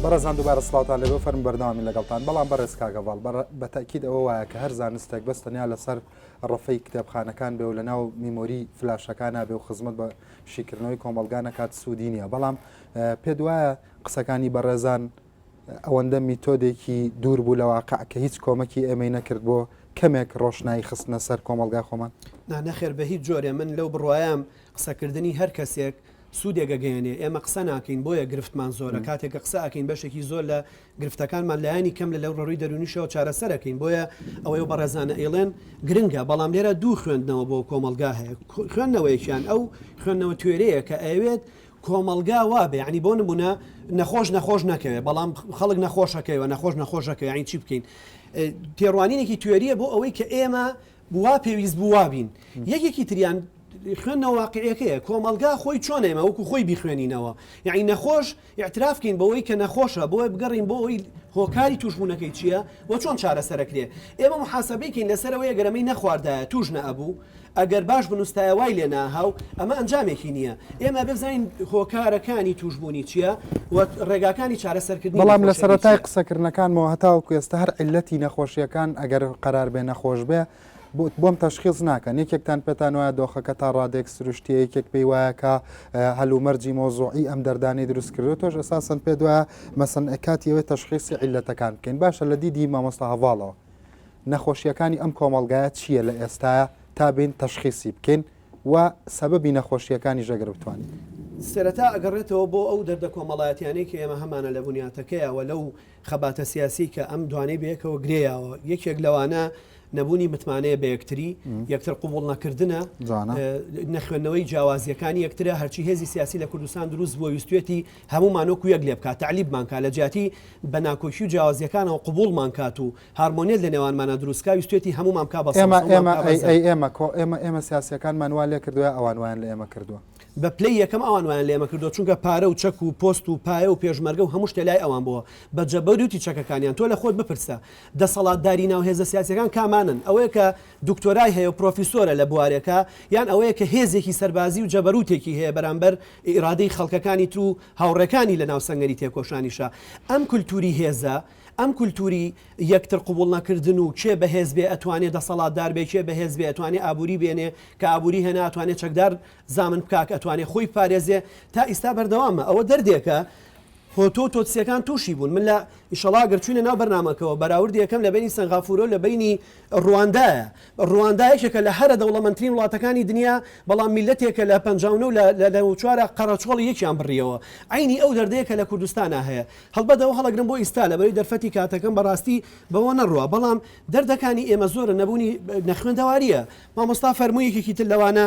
بەڕێزان دووبارە سڵاوتان لێبێ و فەرموو بەردەوامین لەگەڵتان بەڵام بەڕێز کاک هەڤاڵ بە تەئکید ئەوە وایە کە هەر زانستێک بەس تەنیا لەسەر ڕەفەی کتێبخانەکان بێ و لەناو میمۆری فلاشەکانا بێ و خزمەت بە شیکردنەوەی کۆمەڵگا نەکات سوودی نییە بەڵام پێت وایە قسەکانی بەڕێزان ئەوەندە میتۆدێکی دوور بوو لە واقع کە هیچ کۆمەکی ئێمەی نەکرد بۆ کەمێک ڕۆشنایی خستنە سەر کۆمەڵگای خۆمان؟ نا نەخێر بە هیچ جۆرێ من لەو بڕوایەم قسەکردنی هەر کەسێک سوودێک ئەگەیەنێ، ئێمە قسە ناکەین بۆیە گرفتمان زۆرە، کاتێک کە قسە ئەکەین بەشێکی زۆر لە گرفتەکانمان لایەنی کەم لە ڕووی دەروونیشەوە چارەسەر ئەکەین، بۆیە ئەوەی ئەو بەڕێزانە ئەیڵێن گرنگە، بەڵام لێرە دوو خوێندنەوە بۆ کۆمەڵگا هەیە، خوێندنەوەیەکیان ئەو خوێندنەوە توێرەیە کە ئەیەوێت کۆمەڵگا وابێ یانی بۆ نمونە نەخۆش نەخۆش نەکەوێ بەڵام خەڵک نەخۆشەکەیەوە نەخۆش نەخۆشەکە یانی چی بکەین تێڕوانینێکی توێریە بۆ ئەوەی کە ئێمە وا پێویست بوو وابین یەکێکی تریان خوێندنەوە واقعیەکەیە کۆمەڵگا خۆی چۆن ئێمە وەکو خۆی بیخوێنینەوە یعنی نەخۆش اعتراف کەین بەوەی کە نەخۆشە بۆیە بگەڕین بۆ ئەوی هۆکاری توشبوونەکەی چییە و چۆن چارەسەرەکرێ ئێمە محاسبەی کەین لەسەرەوەی گەرەمەی نەخواردایە توش نەئەبوو ئەگەر باش بنووستایە وای لێ ناها و ئەمە ئەنجامێکی نییە ئێمە بزانین هۆکارەکانی توشبوونی چییە و ڕێگاکانی چارەسەرکردنی بەڵام لە نەخۆشیەکەی سەرەتای چییە. قسەکردنەکانمەوە هەتاوەکو ئێستا هەر عیللەتی نەخۆشیەکان ئەگەر قەرار بێ نەخۆش بێ بۆم تەشخیص ناکەن یەکێکتان پێتان وایە دۆخەکە تا ڕادەیەک سروشتیە یەکێک پێی وایە کە هەلومەرجی مەوزوعی ئەم دەردانەی دروست کردووە تۆش ئەساسەن پێت وایە مەسەن کاتی ئەوەی تەشخیصی عیللەتەکان بکەین باشە لە دیدی مامۆستا هەڤاڵەوە نەخۆشیەکانی ئەم کۆمەڵگایە چییە لە ئێستایا تا بێین تەشخیسی بکەین و سەبەبی نەخۆشیەکانیش ئەگەر بتوانین. سەرەتا ئەگەڕێتەوە بۆ ئەو دەردە کۆمەڵایەتیانەی کە ئێمە هەمانە لە بنیاتەکەیا و لەو خەباتە سیاسیەی کە ئەم دوانەی بەیەکەوە گرێیاوە یەکێک لەوانە نەبوونی متمانەیە بە یەکتری یەکتر قوبوڵ نەکردنە نەخوێندنەوەی جیاوازیەکانی یەکترە هەرچی هێزی سیاسی لە کوردستان دروست بووە ویستوێتی هەموومان وەکو یەک لێ بکات تەعلیبمان کا لە جیاتی بە ناکۆکی و جیاوازیەکانەوە قوبوڵمان کات و هارمۆنیەت لە نێوانمانا دروست کا ویستوێتی هەموومان بکا بە ئێمە سەوز هەموومان ئێمە بکا بە ئەی زەرد. ئەی ئێمە کۆ ئێمە ئێمە سیاسیەکانمان وا لێ کردووە یا ئەوان وایان لە ئێمە کردووە؟ بە پلەی یەکەم ئەوان وایان لە ئێمە کردووە چونکە پارە و چەک و پۆست و پایە و پێشمەرگە و هەموو شتێ لای ئەوان بووە بە جەبەروتی چەکەکانیان تۆ لە خۆت بپرسە دەسەڵاتداری ناو هێزە سیاسیەکان کامانەن ئەوەیە کە دکتۆرای هەیە و پرۆفیسۆرە لە بوارێکا یان ئەوەیە کە هێزێکی سەربازی و جەبەروتێکی هەیە بەرامبەر ئیرادەی خەڵکەکانی تر و هاوڕێکانی لە ناو سەنگەری تێکۆشانیشا ئەم کولتوری هێزە ئەم کولتوری یەکتر قبوڵ نەکردن و کێ بەهێز بێ ئەتوانێ دەسەڵاتدار بێ کێ بەهێز بێ ئەتوانێ ئابوری بێنێ کە ئابوری هێنا ئەتوانێ چەکدار زامن بکا کە ئەتوانێ خۆی بپارێزێ تا ئیستا بەردەوامە ئەوە دەردێکە هۆتۆ و تۆتسیەکان توشی بوون من لە ئیشەڵا گەر چوینە ناو بەرنامەکەوە بەراوردی یەکەم لە بەینی سەنغافورە و لە بەینی ڕواندایە ڕواندا یەکێکە لە هەرە دەوڵەمەندترین وڵاتەکانی دنیا بەڵام میللەتێکە لە 59 لە لە چوارە قەرەچۆڵی یەکیان بڕیەوە عەینی ئەو دەردەیە کە لە کوردستانا هەیە هەڵبەت ئەوە هەڵەگرم بۆ ئیستا لەبەرەی دەرفەتی کاتەکەم بەڕاستی بەوە نەڕوا بەڵام دەردەکانی ئێمە زۆرە نەبوونی نەخوێندەواریە مامۆستا فەرمووی یەکێکی تر لەوانە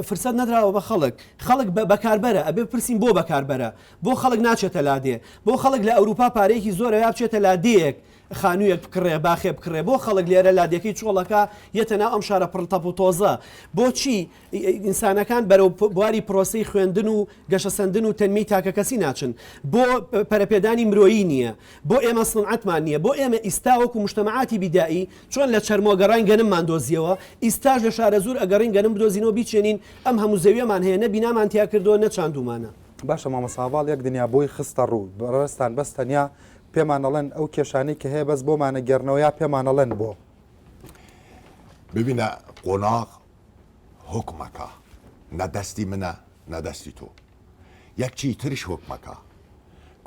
فرسەت نەدراوە بە خەڵک خەڵک بەکاربەرە ئەبێ بپرسین بۆ بەکاربەرە بۆ خەڵک ناچێتە لادێ بۆ خەڵک لە ئەوروپا پارەیەکی زۆرە یا بچێتە لادێیەک خانوویەک بکڕێ باخێ بکڕێ بۆ خەڵک لێرە لادێکەی چۆڵەکە یەتە ناو ئەم شارە پڕ تەپ و تۆزە بۆچی ئینسانەکان بەرەو بواری پرۆسەی خوێندن و گەشەسەندن و تەنمیەی تاکەکەسی ناچن؟ بۆ پەرەپێدانی مرۆیی نییە؟ بۆ ئێمە سنعەتمان نییە؟ بۆ ئێمە ئیستا وەکو مجتەمەعاتی بیدائی چۆن لە چەرمۆ گەڕاین گەنممان دۆزیەوە، ئیستاش لە شارەزوور ئەگەڕین گەنم بدۆزینەوە بیچێنین، ئەم هەموو زەویەمان هەیە نە بینامان تیا کردووە نە چاندوومانە. باشە مامۆستا هەڤاڵ یەک دنیا بۆی خستە ڕوو، بەڕێزتان بەس تەنیا پێمان ئەڵێن ئەو کێشانەی کە هەیە بەس بۆمان ئەگێڕنەوە یا پێمان ئەڵێن بۆ؟ ببینە قۆناغ حوکمەکە نە دەستی منە نە دەستی تۆ یەک چی ترش حوکمەکە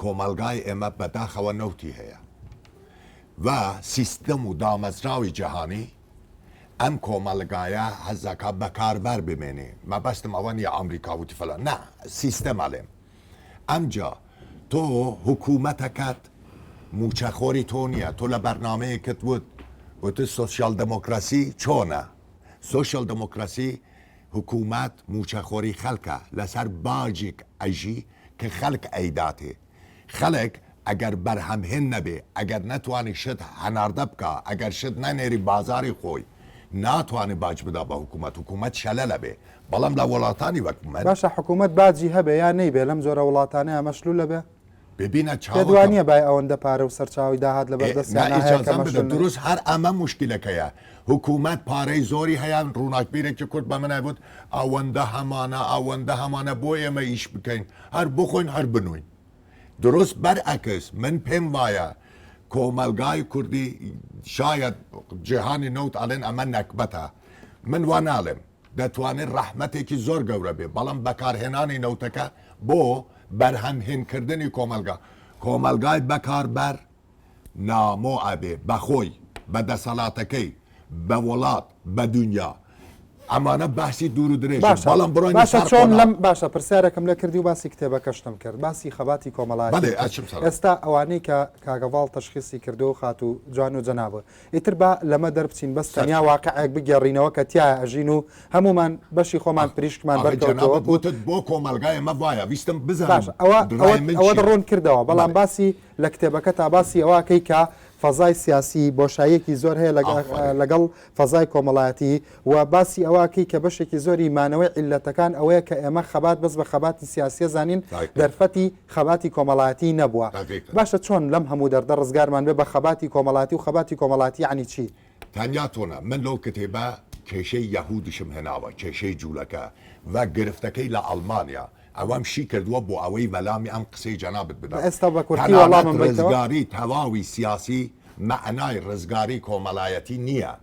کۆمەڵگای ئێمە بەداخەوە نەوتی هەیە و سیستەم و دامەزراوی جیهانی ئەم کۆمەڵگایە حەزەکە بەکاربەر بمێنێ مەبەستم ئەوە نییە ئەمریکا وتی فلان نا سیستەم ئەڵێم ئەمجا تۆ حکوومەتەکەت مووچەخۆری تۆ نییە تۆ لە بەرنامەیەکت وت وتت سۆسیال دێمۆکراسی چۆنە سۆسیال دێمۆکراسی حکوومەت مووچەخۆری خەلکە لەسەر باجێک ئەژی کە خەلک ئەیداتێ خەلک ئەگەر بەرهەمهێن نەبێ ئەگەر نەتوانی شت هەناردە بکا ئەگەر شت نەنێری بازاری خۆی ناتوانێ باج بدا بە حکوومەت حکوومەت شەلەل ئەبێ بەڵام لە وڵاتانی وەک من. باشە حکوومەت باجی هەبێ یا نەیبێ لەم جۆرە وڵاتانەیا مەشلول ئەبێ؟ ببینە پێت وا چاوەکەم. نییە بای ئەوەندە پارە و سەرچاوەی داهات لەبەر ئێ نا دەستیانا هەیە کە ئیجازەم بدە مەشلول نەبن؟ دروست هەر ئەمە موشکیلەکەیە حکوومەت پارەی زۆری هەیە ڕووناکبیرێکی کورد بە من ئەیوت ئەوەندە هەمانە ئەوەندە هەمانە بۆ ئێمە ئیش بکەین هەر بخۆین هەر بنووین. دروست بەرعەکس من پێم وایە کۆمەڵگای کوردی شایەد جیهانی نەوت ئەڵێن ئەمە نەکبەتە من وا ناڵێم دەتوانێت ڕەحمەتێکی زۆر گەورە بێ بەڵام بەکارهێنانی نەوتەکە بۆ بەرهەمهێنکردنی کۆمەڵگا کۆمەڵگای بەکاربەر نامۆ ئەبێ بە خۆی، بە دەسەڵاتەکەی، بە وڵات، بە دونیا. ئەمانە بەحسی دوور و درێژن باشە بەڵام بڕۆینە باشە سەر چۆن قۆناغ. لەم باشە پرسیارێکم لێ کردی و باسی کتێبەکەشتم کرد باسی خەباتی کۆمەڵایەتیم بەڵێ کرد ئەچم سەرەوە. ئێستا ئەوانەی کە کاک هەڤاڵ تەشخیسی کردووە و خاتوو جوان و جەنابت ئیتر با لەمە دەربچین بەس تەنیا سەرچاوە. واقعێک بگێڕینەوە کە تیایا ئەژین و هەموومان بەشی خۆمان پریشکمان ئەڵێ بەرکەوتووە جەنابت وەکوو وتت بۆ کۆمەڵگای ئێمە وایە ویستم بزانم باشە ئەوە ڕای ئەوەت من ئەوەت چییە؟ ڕوون کردەوە بەڵام بەڵێ. باسی لە کتێبەکەتا باسی ئەوە ئەکەی کە فەزای سیاسی بۆشاییەکی زۆر هەیە ئافەرین. لەگەڵ فەزای کۆمەڵایەتی و باسی ئەوە ئەکەی کە بەشێکی زۆری مانەوەی عیللەتەکان ئەوەیە کە ئێمە خەبات بەس بە خەباتی سیاسیە زانین دەقیقا. دەرفەتی خەباتی کۆمەڵایەتی نەبووە. دەقیقا. باشە چۆن لەم هەموو دەردە ڕزگارمان بێ بە خەباتی کۆمەڵایەتی و خەباتی کۆمەڵایەتی یەعنی چی؟ تەنیا تۆ نا، من لەو کتێبە کێشەی یەهودیشم هێناوە، کێشەی جوولەکە و گرفتەکەی لە ئەڵمانیا، ئەوەم شی کردووە بۆ ئەوەی وەلامی ئەم قسەی جەنابت بدەم. ئێستا بە کورتی تەنانەت وەڵامم بەیتەوە. ڕزگاری تەواوی سیاسی مەعنای ڕزگاری کۆمەڵایەتی نییە.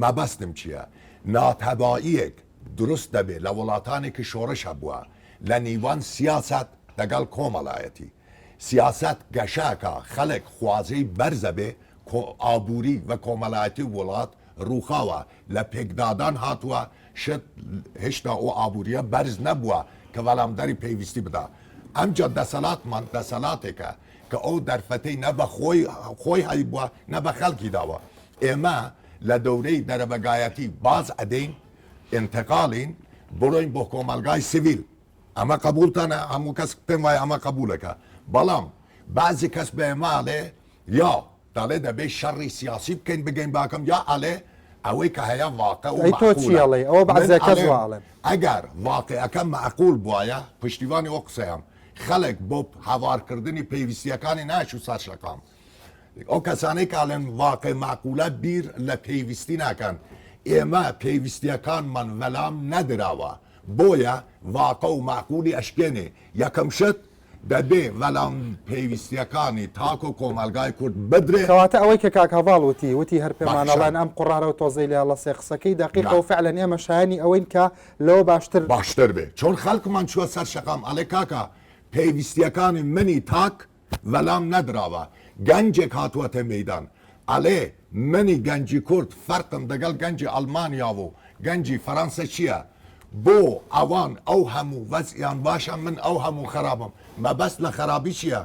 مەبەستم چییە؟ ناتەباییەک دروست دەبێ لە وڵاتانێکی شۆڕش هەبووە لە نیوان سیاسەت دەگەڵ کۆمەڵایەتی. سیاسەت گەشە ئەکا، خەڵک خوازەی بەرز ئەبێ، ئابووری و کۆمەڵایەتی وڵات ڕووخاوە، لە پێکدادان هاتووە، شت هێشتا ئەو ئابوورییە بەرز نەبووە کە وەڵامدەری پێویستی بدا. ئەمجا دەسەڵاتمان دەسەڵاتێکە کە ئەو دەرفەتەی نە بە خۆی خۆی هەیبووە نە بە خەڵکی داوە. ئێمە لە دەورەی دەرەبەگایەتی باز ئەدەین، ئینتقاڵین، بڕۆین بۆ کۆمەڵگای سڤیل. ئەمە قەبووڵتانە؟ هەموو کەس پێم وایە ئەمە قەبووڵەکە. بەڵام بەعزی کەس بە ئێمە ئەڵێ یا دەڵێ دەبێ شەڕی سیاسی بکەین بگەین باکەم یا ئەڵێ ئەوەی کە هەیە واقع و ئەی تۆ چی مەعقولە. ئەڵێی؟ ئەوە من بەعزێ کەس ئەڵێم وا ئەڵێن. ئەگەر واقعەکە مەعقول بوایە پشتیوانی ئەو قسەیەم خەڵک بۆ هەوارکردنی پێویستیەکانی ناچوو سەر شەقام. ئەو کەسانەی کە ئەڵێن واقع مەعقولە بیر لە پێویستی ناکەن. ئێمە پێویستیەکانمان وەلام نەدراوە بۆیە واقع و مەعقولی ئەشکێنێ. یەکەم شت دەبێ وەلام پێویستیەکانی تاک و کۆمەڵگای کورد بدرێ. کەواتە ئەوەی کە کاک هەڤاڵ وتی، وتی هەر پێمان باشە. ئەڵێن ئەم قوڕارە و تۆزەی لێ هەڵەسێ، قسەکەی دەقیقە نا. و فعلەن ئێمە شایەنی ئەوەین کە لەوە باشتر. باشتر بێ. چۆن خەڵکمان چووە سەر شەقام ئەڵێ کاکە پێویستیەکانی منی تاک وەلام نەدراوە. گەنجێک هاتووەتە مەیدان ئەڵێ منی گەنجی کورد فەرقم دەگەڵ گەنجی ئەڵمانیا و گەنجی فەرەنسە چییە؟ بۆ ئەوان ئەو هەموو وەزعیان باشە من ئەو هەموو خەرابم؟ مەبەست لە خەرابی چییە؟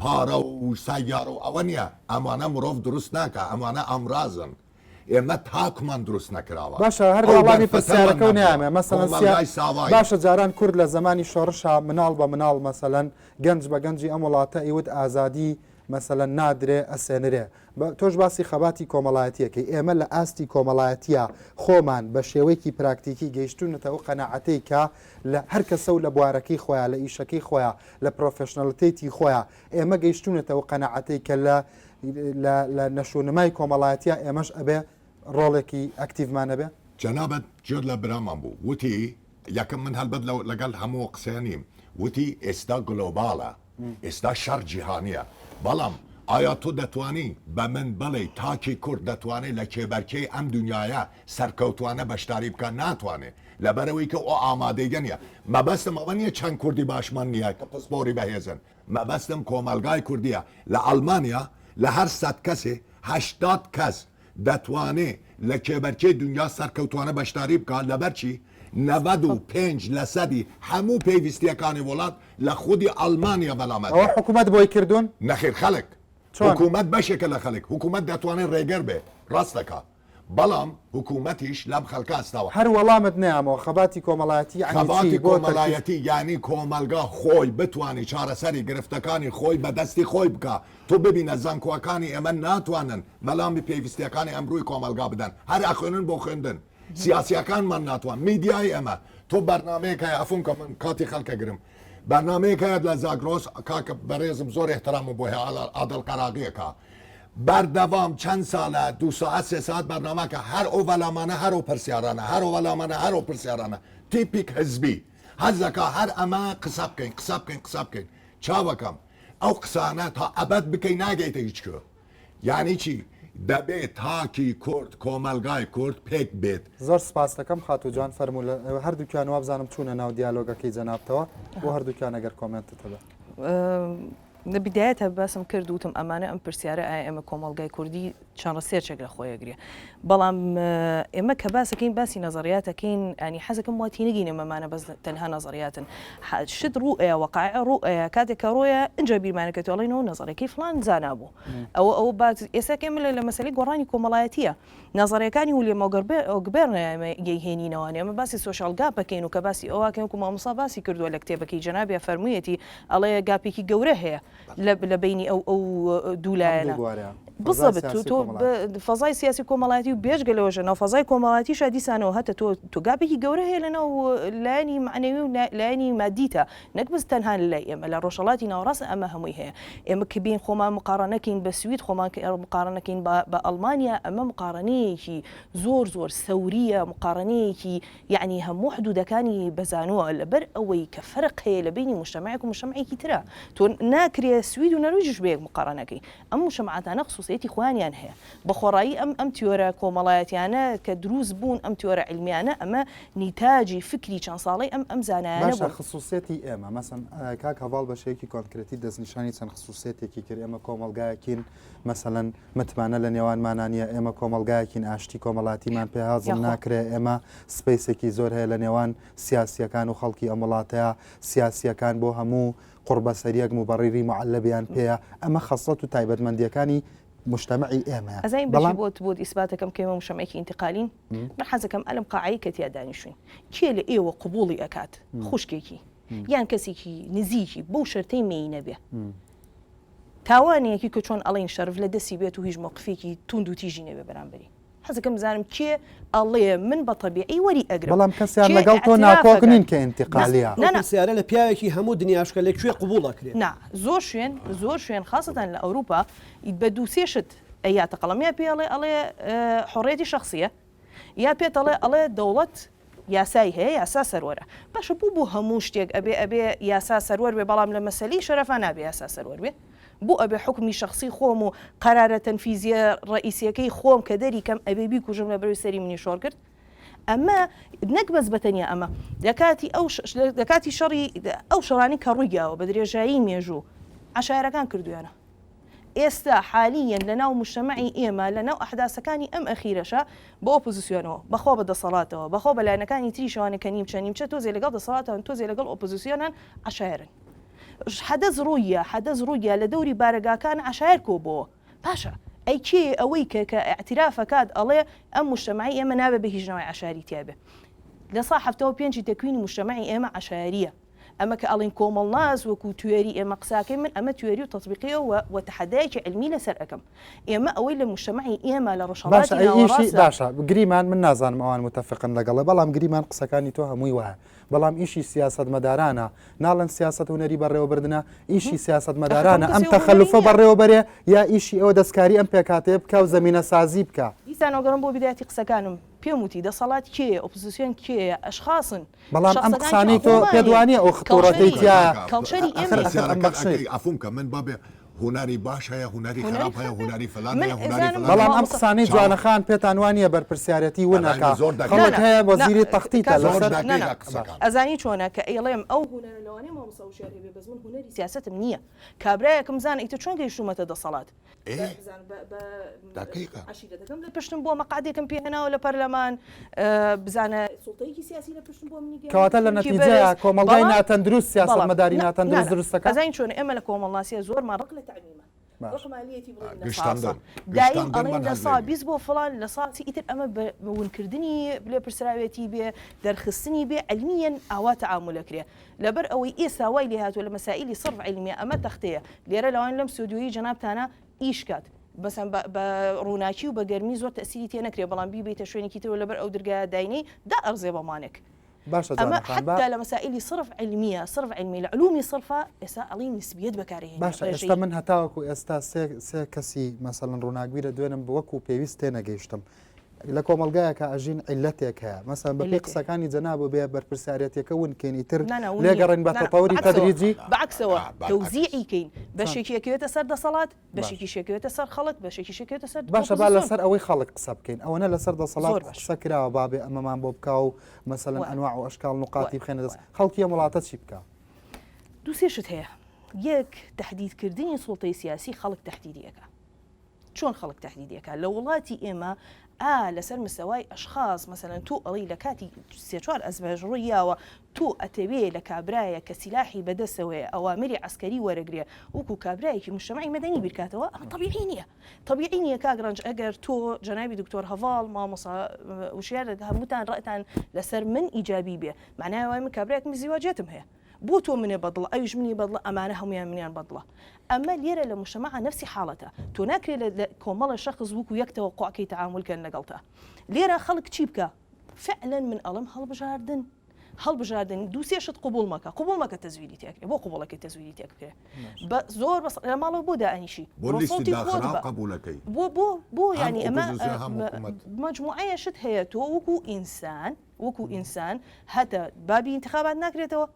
پارە و سەیارە و ئەوە نییە. ئەمانە مرۆڤ دروست ناکا، ئەمانە ئامرازن. ئێمە تاکمان دروست نەکراوە. باشە هەر ئەو وەڵامی دەرفەتەمان پرسیارەکەو نەبووە. نایەمێ مەسەلەن سیا کۆمەڵگای ساوایە. باشە جاران کورد لە زەمانی شۆڕشا مناڵ بە مناڵ مەسەلەن گەنج بە گەنجی ئەم وڵاتە ئەیوت ئازادی مەسەلەن نادرێ ئەسێنرێ بە تۆش باسی خەباتی کۆمەڵایەتیەکەی ئێمە لە ئاستی کۆمەڵایەتیا خۆمان بە شێوەیەکی پراکتیکی گەیشتونەتە ئەو قەناعەتەی کە لە هەر کەسە و لە بوارەکەی خۆیا لە ئیشەکەی خۆیا لە professionality خۆیا ئێمە گەیشتونەتە ئەو قەناعەتەی کە لە لە لە نەشونمای کۆمەڵایەتیا ئێمەش ئەبێ ڕۆڵێکی ئەکتیڤمان هەبێ؟ جەنابت گوێت لە برامان بوو وتی یەکەم من هەلبەت لەگەل هەموو قسەیە نیم وتی ئێستا گلۆبالە ئێستا شەڕ جیهانیە بەڵام ئایا تۆ دەتوانی بە من بڵێی تاکی کورد دەتوانێ لە کێبەرکێی ئەم دنیایە سەرکەوتوانە بەشداری بکا ناتوانێ لەبەرئەوەی کە ئەو ئامادەیگە نیە مەبەستم ئەوە نیە چەند کوردی باشمان نیە کە پسپۆری بەهێزن مەبەستم کۆمەڵگای کوردیە لە ئەڵمانیا لە هەر سەت کەسێ 80 کەس دەتوانێ لە کێبەرکێی دونیا سەرکەوتوانە بەشداری بکا لەبەر چی 95 لەسەدی هەموو پێویستیەکانی وڵات لە خودی ئەڵمانیا بەلامەت ئەوە حکومەت بۆی کردوون؟ نەخێر خەلک چۆن؟ حکومەت بەشێکە لە خەلک حکومەت دەتوانێ ڕێگەر بێ ڕاست دەکا بەڵام حکومەتیش لەم خەلکە هەستاوە. هەر وەڵامت نەیامەوە خەباتی کۆمەڵایەتی یەعنی چی؟ خەباتی بۆ تەرکیز. کۆمەڵایەتی یانی کۆمەڵگا خۆی بتوانێ چارەسەری گرفتەکانی خۆی بە دەستی خۆی بکا تۆ ببینە زانکۆکانی ئێمە ناتوانن وەلامی پێویستیەکانی ئەمرۆی کۆمەڵگا بدەن هەر ئەخوێنن بۆ خوێندن سیاسیەکانمان ناتوان میدیای ئێمە تۆ بەرنامەیەک هەیە عەفوم کە من کاتی خەلک ئەگرم بەرنامەیەک هەیە لە زاگرۆس کاکە بەڕێزم زۆر ئیحترامم بۆ هەیە عادڵ قەراغیەکە بەردەوام چەند ساڵە دوو ساعت سێ ساعت بەرنامەکە هەر ئەو وەلامانە هەر ئەو پرسیارانە هەر ئەو وەلامانە هەر ئەو پرسیارانە تیپیک حزبی حەز دەکا هەر ئەمە قسە بکەین قسە بکەین قسە بکەین. چاوەکەم ئەو قسانە تا ئەبەد بکەی ناگەیتە هیچ کوێ یانی چی دەبێ تاکی کورد کۆمەلگای کورد پێک بێت. زۆر سپاست دەکەم خاتوو جوان فەرموو لە هەردووکیان وابزانم چوونە ناو دیالۆگەکەی جەنابتەوە بۆ هەردووکیان ئەگەر کۆمێنتت هەبێ. لە بیدایەتە باسم کرد وتم ئەمانە ئەم پرسیارە ئایا ئێمە کۆمەڵگای کوردی چەند research ێک لە خۆی ئەگرێ بەڵام ئێمە کە باسەکەین باسی نەزەریاتەکەین ئەنی حەزەکەم وا تینگین ئەمەمانە بەس تەنها نەزەریاتن شت ڕوو وەقع ڕوو کاتێک کە ڕۆیە ئینجا بیرمانەکە تۆڵینەوە نەزەرەکەی فلان زانا بوو ئەوە ئەوە باز ئێستا کە ئێمە لە مەسەلەی گۆڕانی کۆمەڵایەتیە نەزەریەکانی ولیەم ئۆگبێرن ئێمە یەیهێنینەوە ئێمە باسی social gap ئەکەین و کە باسی ئەوە ئەکەین وەکو مامۆستا باسی کردووە لە کتێبەکەی جەنابیا فەرموویەتی ئەڵێ gap ێکی گەورە هەیە لە بەینی ئەو ئەو دوو لایەنە بزەبت تۆ فەزای سیاسی کۆمەڵایەتی و بێجگە لەوەشە ناو فەزای کۆمەڵایەتیشا دیسانەوە هەتە تۆ تۆ gap ێکی گەورە هەیە لە ناو لایەنی مەعنەوی و لایەنی مادیتە نەک بەس تەنها لە لای ئێمە لە ڕۆژهەڵاتی ناوەڕاست ئەمە هەمووی هەیە. ئێمە کە بێین خۆمان مقاڕەنەکەین بە سوید، خۆمان کە مقاڕەنەکەین بە بە ئەڵمانیا، ئەمە مقاڕەنەیەکی زۆر زۆر سەورییە، مقاڕەنەیەکی یەعنی هەموو حدوودەکانی بەزانووە، لەبەر ئەوەی کە فەرق هەیە لە بەینی موجتەمەعێک و موجتەمەعێکی ترا. تۆ ناکرێ سوید و نەرویجیش بە یەک مقاڕەنەکەی. ئەم موجتەمەعاتانە خسووسییەتی خۆیانیان هەیە. بە خۆڕایی ئەم ئەم تیۆرە کۆمەڵایەتیانە کە دروست بوون، ئەم تیۆرە عیلمیانە، ئەمە نیتاجی فکری چەند ساڵەی ئەم ئەم زانایانە باشە بوون. خسوسیەتی ئێمە مەسەن کاک هەڤاڵ بە شێوەیەکی کۆنکرێتی دەستنیشانی چەند خسوسیەتێکی کرد ئێمە کۆمەڵگایەکین مەسەلەن متمانە لە نێوانمانا نییە ئێمە کۆمەڵگایەکین ئاشتی کۆمەڵاتیمان پێ هەزم یاخوا. ناکرێ ئێمە space ێکی زۆر هەیە لە نێوان سیاسییەکان و خەڵکی ئەم وڵاتەیە سیاسییەکان بۆ هەموو قوڕبەسەرییەک موبەڕیری موعەلەبیان پێیە ئەمە خەسڵەت و تایبەتمەندییەکانی مجتەمەعی ئێمەیە ئەزانی بەچی بەڵام بۆت بۆت ئیسباتەکەم کە ئێمە مجتەمەعێکی ئینتقالین من حەزەکەم ئەلم قاعەی کە تیا دانیشتوین کێ لە ئێوە قبوڵی ئەکات خوشکێکی یان کەسێکی نزیکی بەو شەرتەی مێینە بێ تاوانێکی کە چۆن ئەڵین شەرف لە دەستی بێت و هیچ مەوقفێکی توند و تیژی نەبێ بەرامبەری حەزەکەم بزانم کێ ئەڵێ من بە تەبیعی وەری ئەگرم بەڵام کەسیان کێ لەگەڵ تۆ ئیعتراف ناکۆک ئەکات نین کە ئینتقالیە. نا ئەو نا پرسیارە لە پیاوێکی هەموو دنیاشکە لە کوێ قبوڵ ئەکرێ؟ نا زۆر شوێن زۆر شوێن خاسەتەن لە ئەوروپا بە دوو سێ شت ئەیاتە قەڵەم یا پێی ئەڵێ ئەڵێ حوڕیەتی شەخسیە یا پێت ئەڵێ ئەڵێ دەوڵەت یاسای هەیە یاسا سەروەرە باشە بۆ بۆ هەموو شتێک ئەبێ ئەبێ یاسا سەروەر بێ بەڵام لە مەسەلەی شەرەفا نابێ یاسا سەروەر بێ بۆ ئەبێ حوکمی شەخسی خۆم و قەرارە تەنفیزیە ڕەئیسیەکەی خۆم کە دەری کەم ئەبێ بیکوژم لە بەرەوەی سەری منی شۆڕ کرد ئەمە نەک بەس بەتەنیا ئەمە لە کاتی ئەو لە کاتی شەڕی ئەو شەڕانی کە ڕووی یاوە بە درێژایی مێژوو عەشایەرەکان کردویانە ئێستا حالیەن لە ناو مجتەمەعی ئێمە لە ناو ئەحداسەکانی ئەم ئەخیرەشا بە ئۆپۆزسیۆنەوە بەخوا بە دەسەڵاتەوە بەخوا بە لایەنەکانی تریشەوانە کە نیمچە نیمچە تۆزێ لەگەڵ دەسەڵاتەوەن تۆزێ لەگەڵ ئۆپۆزسیۆنان عەشایەرن حەدەس ڕوویە حەدەس ڕوویە لە دەوری بارەگاکان عەشایەر کۆبۆوە باشە ئەی کێ ئەوەی کە کە ئیعتراف ئەکات ئەڵێ ئەم مجتەمەعی ئێمە نابێ بە هیچ نەوەی عەشایەری تیا بێ لە سا 75 تەکوینی مجتەمەعی ئێمە عەشایەریە ئەمە کە ئەڵێن کۆمەڵناس وەکو تیۆری ئێمە قساکەی من ئەمە تیۆری و تەتبیقیە و و تەحەدایەکی عیلمی لەسەر ئەکەم ئێمە ئەوەی لە مجتەمەعی ئێمە لە باشە ڕۆژهەڵاتی ئەی ئیشی ناوەڕاستە باشە گریمان من نازانم ئەوان متفقن لەگەڵە بەڵام گریمان قسەکانی تۆ هەمووی وایە بەڵام ئیشی سیاسەتمەدارانە ناڵێن سیاسەت هونەری بەڕێوەبردنە ئیشی سیاسەتمەدارانە ئەم تەخەلوفە بەڕێوەبەرێ یا ئیشی ئەوە دەستکاری ئەم پێکهاتەیە بکا و زەمینەسازی بکا. دیسانەوە گەڕم بۆ بیدایەتی قسەکانم پێم وتی دەسەڵات کێیە ئۆپۆزسیۆن کێیە ئەشخاصن بەڵام ئەم شەخسەکان قسانەی کێن تۆ پێت خۆمانین وانیە ئەو خطوڕەتەی کەڵچەری تیایە کەڵچەری ئەخر ئێمەین. ئەخر ئەم پرسیارەکەت بەخشەی. ئەکەی عەفوم کە من بابێ هونەری باش هەیە هونەری هونەری خراپ هەیە خراپ هەیە هونەری فلان من هەیە هونەری ئەزانم فلان بەڵام هەیە ئەم مامۆستا قسانەی چاوە جوانەخان پێتان وانیە بەرپرسیارەتی ون بەڕای ئەکا من زۆر نا خەڵک دەقیقە نا هەیە نا وەزیری تەختیتە کاک زۆر لەسەر نا نا دەقیقە باش قسەکان ئەزانی چۆنە کە ئەیڵێم ئەو هونەرە لەوانەیە مامۆستا وشیار هەبێ بەس من هونەری سیاسەتم نییە کابرایەکم زان ئیتر چۆن گەیشتوومەتە دەسەڵات ئێ بزان بە بە دەقیقە عەشیرەتەکەم لە پشتم بووە مەقعدێکم پێ هێناوە لە پەرلەمان بزانە سوڵتەیەکی سیاسی لە پشتم بووە منی کەواتە گەیاندە لە شوێنێکی نەتیجەیا بەرز کۆمەڵگای بەڵام ناتەندروست بەڵام سیاسەتمەداری نا نا ناتەندروست نا دروست دەکا؟ ئەزانی چۆنە ئێمە لە کۆمەڵناسیە زۆرمان ڕق لە تەعمیمە باش. ڕقمان لێیەتی بڵێین لە سا سا گشتاندن دایم گشتاندن ئەڵێن من لە هەز سا لێ نییە. 20 بۆ فڵان لە سا سی ئیتر ئەمە بە ونکردنی لێپرسراوێتی بێ دەرخستنی بێ عیلمیەن ئاوا تەعامول ئەکرێ لەبەر ئەوەی ئێستا وای لێهاتووە لە مەسائیلی سڕف عیلمیە ئەمە تەختەیە لێرە لەوان لەم ستۆدیۆیی جەنابتانە ئیش کات مەسەن بە بە ڕووناکی و بە گەرمی زۆر تەئسیری تێ نەکرێ بەڵام بیبەیتە شوێنێکی ترەوە لەبەر ئەو درگایە داینێی دائەڕزێ بە مانێک باشە ئەمە جوانە خان با حەتتا لە مەسائیلی سڕف عیلمیە سڕف عیلمی لە علومی سڕفا ئێستا ئەڵێی نسبیەت بەکارئەهێنی باشە ئێستا ڕێژەیی. من هەتاوەکو ئێستا سێ سێ کەسی مەسەلەن ڕووناکبیرە دوێنم وەکو پێویست تێنەگەیشتم. لە کۆمەڵگایەکا ئەژین عیللەتێک هەیە مەسەلەن بە پێی قسەکانی جەنابو بێ بەرپرسیارەتیەکە ون کەین ئیتر نا نا ون لێ نیە گەڕێین بە نا نا تەتەوری بەعەکسەوە تەدریجی. بەعەکسەوە بەرعەکس. تەوزیعی کەین چۆن؟ بەشێکی ئەکەوێتە سەر دەسەڵات باش. بەشێکیش ئەکەوێتە سەر خەڵک بەشێکیش ئەکەوێتە سەر باشە با ئۆپۆزیسیۆن. لەسەر ئەوەی خەڵک قسە بکەین ئەوەنە لەسەر دەسەڵات زۆر باش. قسە کراوە با بێ ئەمەمان بۆ بکا و مەسەلەن وایە. ئەنواع و ئەشکاڵ نوقاتی وایە. بخەینە دەست وایە. خەڵکی ئەم وڵاتە چی بکا؟ دوو سێ شت هەیە یەک تەحدید کردنی سوڵتەی سیاسی خەڵک تەحدیدی ئەکا. چۆن خەڵک تەهدیدی ئەکا لە وڵاتی ئێمە ئا لەسەر مستەوای ئەشخاص مەسەلەن تۆ ئەڵێی لە کاتی سێ چوار ئەزمەش ڕووی یاوە تۆ ئەتەوێ لە کابرایەک کە سیلاحی بەدەسەوەیە ئەوامری عەسکەری وەرەگرێ وەکو کابرایەکی مجتەمعی مەدەنی بیرکاتەوە ئەمە تەبیعی نییە تەبیعی نییە کاک ڕەنج ئەگەر تۆ جەنابی دکتۆر هەڤاڵ مامۆسا وشیار هەمووتان ڕەتان لەسەر من ئیجابی بێ معنای وای من کابرایەکم زیواجێتم هەیە بۆ تۆ منێ بەدڵە ئەویش منی بەدڵە ئەمانە هەموویان منیان بەدڵە ئەمە لێرە لە مجتەمەعا نەفسی حاڵەتە تۆ ناکرێ لە لە کۆمەڵێ شەخس وەکو یەک تەوەقوع کەی تەعامول کەن لەگەڵتا لێرە خەڵک چی بکا فعلا من ئەڵێم هەڵبژاردن هەڵبژاردن دوو سێ شت قبوڵ مەکە قبوڵ مەکە تەزویری تێکرێ بۆ قبوڵەکەی تەزویری تێک بکرێ بە زۆر بەس لە ماڵەوە بۆ دائەنیشی بۆ بڕۆ لیستی سەوتی خۆت داخراو بە قبوڵەکەی بۆ بۆ بۆ هەم یانی ئەمە ئۆپۆزیسیۆن هەم حکوومەت. مەجموعەیە شت هەیە تۆ وەکو ئینسان وەکو ئینسان هەتە بابی ئینتخابات ناکرێتەوە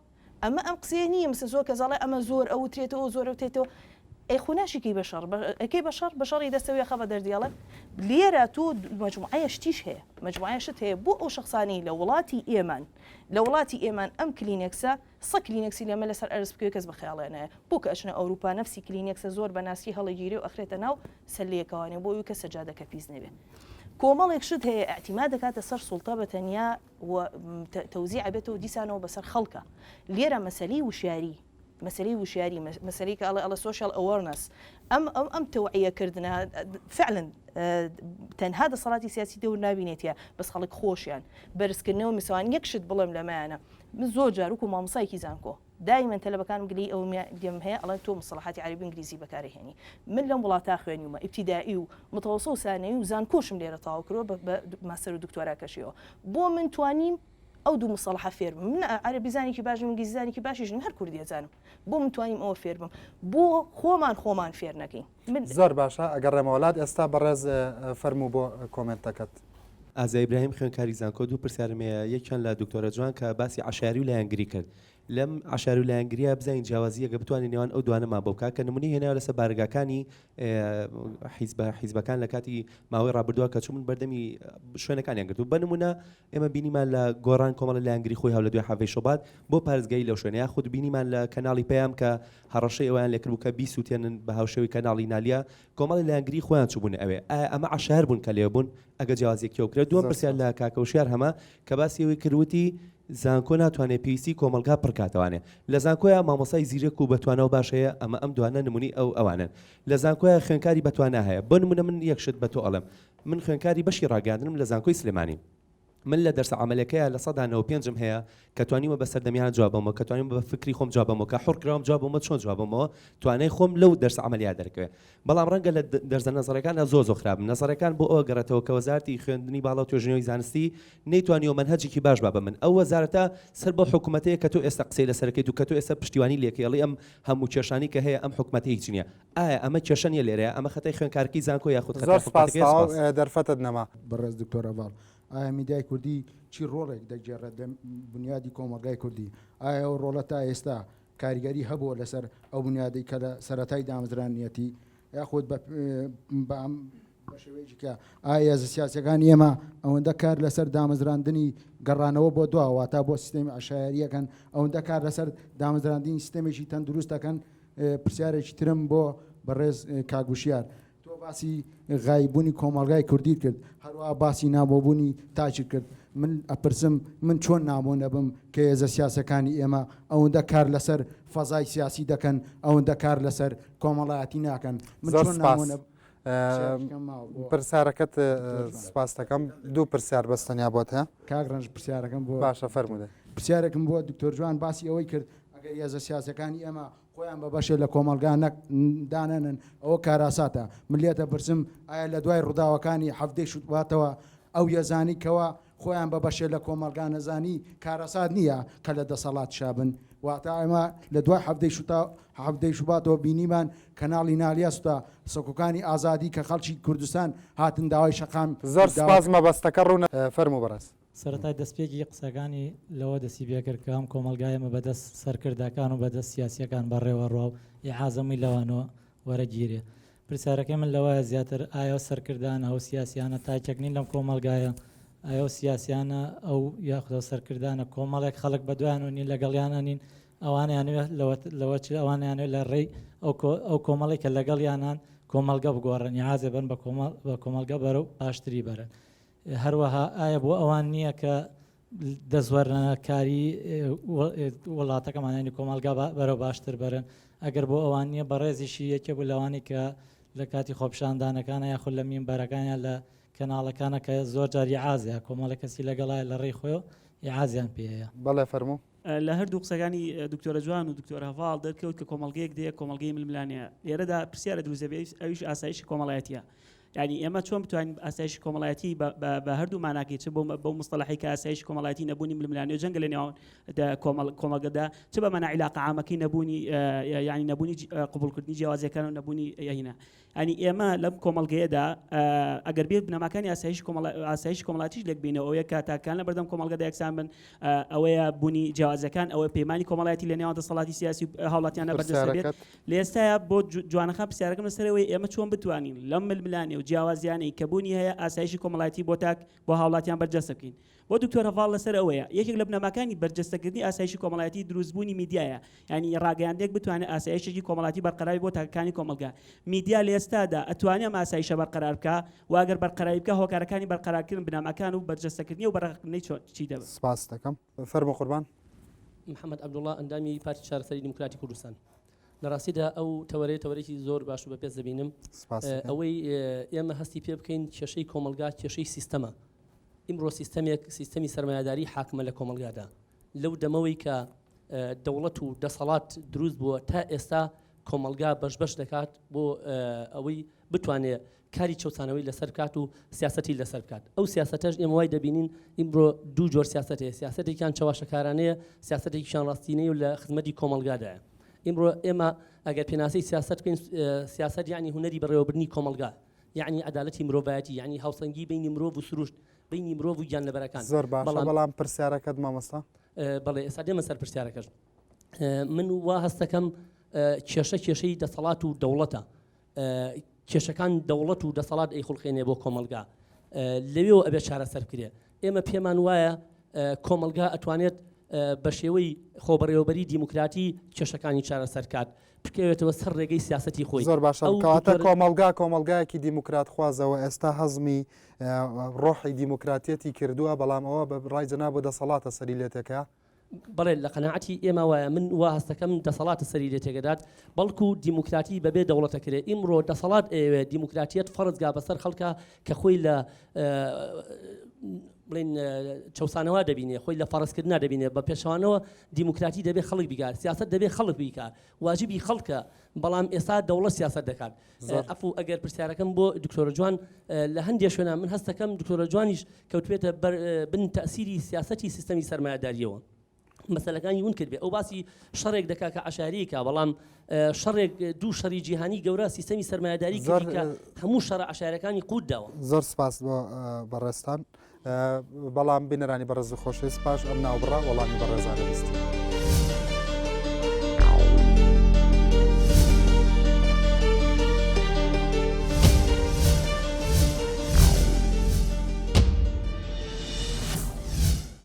ئەمە ئەم قسەیە نییە مسە زۆر کەس ئەڵێ ئەمە زۆر ئەوترێتەوە زۆر ئەوترێتەوە ئەی خۆ ناشیکەی بە شەڕ ئەکەی بە شەڕ بە شەڕی دەستەوە یاخە بە دەردی ئەڵێ لێرە تۆ مەجموعەیە شتیش هەیە مەجموعەیە شت هەیە بۆ ئەو شخصانی لە وڵاتی ئێمان لە وڵاتی ئێمان ئەم کلینێکسە سە کلینێکسی لەمە لەسەر ئەرز بکەوێ کەس بە خەیاڵیان نایە بۆ کە ئەچنە ئەوروپا نەفسی کلینێکسە زۆر بە ناسکی هەڵەگیرێ و ئەخرێتە ناو سەلەیەکەوانێ بۆ ئەوی کە سەجادەکە پیس نەبێ کۆمەڵێک شت هەیە ئیعتیماد دەکاتە سەر سوڵتە بە تەنیا و تەوزیع ئەبێتەوە دیسانەوە بەسەر خەڵکە لێرە مەسەلەی وشیاری مەسەلەی وشیاری مەسەلەی کە ئەڵێ ئەڵێ social awareness ئەم ئەم ئەم تەوعیە کردنە فعلا تەنها دەسەڵاتی سیاسی دەور نابینێتە بەس خەڵک خۆشیان بەرزکردنەوە مسوان یەک شت بڵێم لەمایانە من زۆر جار وەکو مامۆسایەکی زانکۆ دایمەن تەلەبەکانم گلەیی ئەوەمیان لێم هەیە ئەڵێن تۆ مستەڵەحاتی عەرەبی و ئینگلیزی بەکارئەهێنی من لەم وڵاتە خوێنیومە ئیبتیدائی و متەوەسە و سانەوی و زانکۆشم لێرە تەواو کردوە بە بە ماستەر و دکتۆراکەشیەوە بۆ من توانیم ئەو دوو مستەڵەحە فێر بم من عەرەبی زانێکی باش نیم ئینگلیزی زانێکی باشیش نیم هەر کوردی ئەزانم بۆ من توانیم ئەوە فێر بم بۆ خۆمان خۆمان فێر نەکەین من زۆر باشە ئەگەڕێمەوە لات ئێستا بەڕێز فەرموو بۆ کۆمێنتەکەت. ئازا ئیبراهیم خوێندکاری زانکۆ دوو پرسیارم هەیە یەکیان لە دکتۆرە جوان کە باسی عەشایەری و لایەنگری کرد لەم عەشایەر و لایەنگریە بزانین جیاوازی ئەگە بتوانین نێوان ئەو دوانەمان بۆ بکا کە نمونەی هێناوە لەسەر بارەگاکانی حیزبە حیزبەکان لە کاتی ماوەی ڕابردووە کە چوون بەردەمی شوێنەکانیان گرتو بە نمونە ئێمە بینیمان لە گۆڕان کۆمەڵە لایەنگری خۆی هاو لە دوای حەڤەی شوبات بۆ پارێزگایی لەو شوێنە یاخود بینیمان لە کەناڵی پەیام کە هەڕەشەی ئەویان لێکردبوو کە بیسووتێنن بە هاوشێوەی کەناڵی نالیا کۆمەڵی لایەنگری خۆیان چووبوونە ئەوێ ئایا ئەمە عەشایەر بوون کە لێ بوون ئەگە جیاوازیەکی بکرێت دووەم پرسیار لە کاکە وشیار هەمە کە باسی ئەوەی کرد وتی زانکۆ ناتوانێت پێویستی کۆمەڵگا پڕکاتەوانێ لە زانکۆیا مامۆسای زیرەک و بەتوانا و باش هەیە ئەمە ئەم دوانە نمونەی ئەو ئەوانەن لە زانکۆیا خوێنکاری بەتوانا هەیە بۆ نمونە من یەک شت بە تۆ ئەڵێم من خوێنکاری بەشی ڕاگەیاندنم لە زانکۆی سلێمانی من لە دەرسە عەمەلەکەیا 95% م هەیە کە توانیومە بە سەردەمیانە جواب بەمەوە کە توانیومە بە فکری خۆم جواب بەمەوە کە حوڕ کراوم جواب بەمەوە چۆن جواب بەمەوە توانای خۆم لەو دەرسە عەمەلیە دەرکەوێ بەڵام ڕەنگە لە دەرسە نەزەرەکاندا زۆر زۆر خراپم نەزەرەکان بۆ ئەوە گەڕێتەوە کە وەزارەتی خوێندنی باڵا و توێژینەوەی زانستی نەیتوانیوە مەنهەجێکی باش با بە من ئەو وەزارەتە سەر بەو حکوومەتەیە کە تۆ ئێستا قسەی لەسەرەکەیت و کە تۆ ئێستا پشتیوانی لێکەی ئەڵێی ئەم هەموو کێشانەی کە هەیە ئەم حکومەتە هیچ نییە ئایا ئەمە کێشە نییە لێرەیە ئەمە خەتای خوێندکارەکەی زانکۆ یاخود زۆر خەتای سپاس حکومەتەکەیە تەواو سپاس. دەرفەتت نەما. بەڕێز دکتۆر هەڤاڵ ئایا میدیای کوردی چی ڕۆڵێک دەگێڕێت لە بونیادی کۆمەڵگای کوردی؟ ئایا ئەو ڕۆڵە تا ئێستا کاریگەری هەبووە لەسەر ئەو بونیادەی کە لە سەرەتای دامەزراندنیەتی یاخود بە بە شێوەیەکی کە ئایا هێزە سیاسیەکانی ئێمە ئەوەندە کار لەسەر دامەزراندنی گەڕانەوە بۆ دوا واتا بۆ سیستەمی عەشایەریەکەن ئەوەندە کار لەسەر دامەزراندنی سیستەمێکی تەندروست دەکەن پرسیارێکی ترم بۆ بەڕێز کاک وشیار تۆ باسی غایببوونی کۆمەڵگای کوردیت کرد، هەروەها باسی نامۆبوونی تاکیت کرد، من ئەپرسم من چۆن نامۆ نەبم کە هێزە سیاسەکانی ئێمە ئەوەندە کار لەسەر فەزای سیاسی دەکەن، ئەوەندە کار لەسەر کۆمەڵایەتی ناکەن، من زۆر چۆن نامۆ سپاس. نەبم؟ پرسیارێکم ماوە بۆ پرسیارەکەت دکتۆر جوان. سپاس دەکەم دوو پرسیار بەس تەنیا بۆت هەیە. کاک ڕەنج پرسیارەکەم بۆ باشە فەرموودە. پرسیارێکم بۆ دکتۆر جوان باسی ئەوەی کرد ئەگەر هێزە سیاسەکانی ئێمە خۆیان بە بەشێ لە کۆمەڵگا نەک دانەنن ئەوە کاراساتە من لێت ئەپرسم ئایا لە دوای ڕووداوەکانی حەڤدەی شوباتەوە ئەو یەزانی کەوا. خۆیان بە بەشێ لە کۆمەڵگا نەزانی کارەسات نییە کە لە دەسەڵات شابن واتە ئێمە لە دوای حەڤدەی شوتا حەڤدەی شوباتەوە بینیمان کەناڵی نالیا سوتا سەکۆکانی ئازادی کە خەڵکی کوردستان هاتن داوای شەقام زۆر سپاس مەبەستەکە ڕوونە فەرموو بەڕێز. سەرەتای دەستپێکی قسەکانی لەوە دەستی پێکرد کە ئەم کۆمەڵگای ئێمە بەدەست سەرکردەکان و بەدەست سیاسیەکان بەڕێوە ڕوا و ئیعازەمی لەوانەوە وەرەگیرێ. پرسیارەکەی من لەوەیە زیاتر ئایا ئەو سەرکردانە ئەو سیاسیانە تاکێک نین لەم کۆمەڵگایە؟ ئایا ئەو سیاسیانە ئەو یاخود ئەو سەرکردانە کۆمەڵێک خەڵک بەدوایانەوە نین لەگەڵیانە نین ئەوانیانەوێت لەوە لەوە چ ئەوانیانەوێت لە ڕێی ئەو ئەو کۆمەڵێک کە لەگەڵیانان کۆمەڵگە بگۆڕن یاعازێ بن بە کۆمەڵ بە کۆمەڵگە بەرەو باشتری بەرن هەروەها ئایا بۆ ئەوان نییە کە دەستوەرنە کاری وڵاتەکەمان ینی کۆمەڵگا بەرەو باشتر بەرن ئەگەر بۆ ئەوان نییە بەڕێزیشی یەکێ بوو لەوانی کە لە کاتی خۆپشاندانەکانە یاخود لە مینبەرەکانیان لە کەناڵەکانە کە زۆر جار ئیعازە کۆمەڵە کەسی لەگەڵایە لە ڕێی خۆی ئیعازیان پێیە. بەڵێ فەرموو. لە هەردوو قسەکانی دکتۆرە جوان و دکتۆر هەڤاڵ دەرکەوت کە کۆمەڵگەیەک دەیە کۆمەڵگەی ململانێیە لێرەدا پرسیارە دروست دەبێت ئەویش ئاسایشی کۆمەڵایەتیە یعنی ئێمە چۆن بتوانین ئاسایشی کۆمەڵایەتی بە هەردوو ماناکەی چ بۆ بەو مستەڵحی کە ئاسایشی کۆمەڵایەتی نەبوونی ململانێ و جەنگە لە نێوان کۆمەڵگەدا چ بە مانا عیلاقە عامەکەی نەبوونی یعنی نەبوونی قبوڵکردنی جیاوازیەکان و نەبوونی یهینە یانی ئێمە لەم کۆمەڵگەیەدا ئەگەر بێت بنەماکانی ئاسایش ئاسایش کۆمەڵاتیش لێک بینەوە ئەوەیە کە تاکان لە بەردەم کۆمەڵگەدا یەکسان بن ئەوەیە بوونی جیاوازەکان ئەوە پەیمانی کۆمەڵایەتی لە نێوان دەسەڵاتی سیاسی و هاوڵاتیانە بەردەست بێت لە ئێستایا بۆ جوانەخان پرسیارەکەم لەسەرەوەی ئێمە چۆن بتوانین لەم ململانێ و جیاوازیانەی کە بوونی هەیە ئاسایشی کۆمەڵایەتی بۆ تاک بۆ هاوڵاتیان بەرجەستە بکەین بۆ دکتۆر هەڤاڵ لەسەر ئەوەیە یەکێک لە بنەماکانی بەرجەستەکردنی ئاسایشی کۆمەڵایەتی دروستبوونی میدیایە یانی ڕاگەیاندنێک بتوانێت ئاسایشێکی کۆمەڵاتی بەرقەراری بۆ تاکەکانی کۆمەڵگا میدیا لە ئێستادا ئەتوانێ ئەم ئاسایشە بەرقەرار بکا و ئەگەر بەرقەراری بکا هۆکارەکانی بەرقەرارکردن بنەماکان و بەرجەستەکردنی و بەرقەرارکردنی چۆن چی دەبن؟ سپاست دەکەم. فەرموو قوربان. محەمەد عەبدوڵا ئەندامی پارتی چارەسەری دیموکراتی کوردستان لە ڕاستیدا ئەو تەوەرەیە تەوەرێکی زۆر باش و بەپێز دەبینم ئەوەی ئێمە هەستی پێ بکەین کێشەی کۆمەلگا کێشەی سیستەمە ئیمڕۆ سیستەمێک سیستەمی سەرمایەداری حاکمە لە کۆمەلگادا لەو دەمەوەی کە دەوڵەت و دەسەڵات دروست بووە تا ئێستا کۆمەلگا بەش بەش دەکات بۆ ئەوەی بتوانێت کاری چەوسانەوەی لەسەر بکات و سیاسەتی لەسەر بکات ئەو سیاسەتەش ئێمە وای دەبینین ئیمڕۆ دوو جۆر سیاسەت هەیە سیاسەتێکیان چەواشەکارانەیە سیاسەتێکیشان ڕاستینەیە و لە خزمەتی کۆمەڵگادایە ئیمڕۆ ئێمە ئەگەر پێناسەی سیاسەت بکەین سیاسەت یعنی هونەری بەڕێوەبردنی کۆمەڵگا یعنی عەدالەتی مرۆڤایەتی یعنی هاوسەنگی بینی مرۆڤ و سروشت بینی مرۆڤ و گیانلەبەرەکان زۆر باشە بەڵام بەڵام پرسیارەکەت مامۆستا بەڵێ ئێستا دێمە سەر پرسیارەکەش من وا هەستەکەم کێشە کێشەی دەسەڵات و دەوڵەتە کێشەکان دەوڵەت و دەسەڵات ئەیخوڵقێنێ بۆ کۆمەڵگا لەوێەوە ئەبێت چارەسەر بکرێ ئێمە پێمان وایە کۆمەڵگا ئەتوانێت بە شێوەی خۆبەڕێوەبەری دیموکراتی کێشەکانی چارەسەر کات بکەوێتەوە سەر ڕێگەی سیاستی خۆی زۆر باشە کەواتە کۆمەڵگا کۆمەڵگایەکی دیموکرات خوازەوە ئێستا هەزمی ڕۆحی دیموکراتیەتی کردووە بەڵام ئەوە بە ڕای جەناب و دەسەڵاتە سەری لێتێکە بەڵێ لە قەناعەتی ئێمە وایە، من وا هەستەکەم دەسەڵاتە سەری لێ تێکەدات، بەڵکو دیموکراتی بەبێ دەوڵەت ئەکرێ، ئیمڕۆ دەسەڵات ئەیەوێ دیموکراتیەت فەرز کا بەسەر خەڵکا کە خۆی لە بڵێین چەوسانەوە دەبینێ، خۆی لە فەرزکردنا دەبینێ، بە پێچەوانەوە دیموکراتی دەبێ خەڵک بیکا، سیاسەت دەبێ خەڵک بیکا، واجبی خەڵکە، بەڵام ئێستا دەوڵەت سیاسەت دەکات. عەفو ئەگەر پرسیارەکەم بۆ دکتۆرە جوان لە هەندێ شوێنان من هەستەکەم دکتۆرە جوانیش کەوتبێتە بەر بن تەئسیری سیاسەتی سیستەمی سەرمایەداریەوە مەسەلەکانی ون کردبێ ئەو باسی شەڕێک دەکا کە عەشایریکە بەڵام شەڕێک دوو شەڕی جیهانی گەورە سیستەمی سەرمایەداری زۆر کە هەموو شەڕە عەشایرەکانی قوت داوە. زۆر سپاس بۆ بەڕێزتان بەڵام بینەرانی بەڕێز و خۆشەویست پاش ئەم ناوبڕە وەڵامی بەڕێزانە بیستین.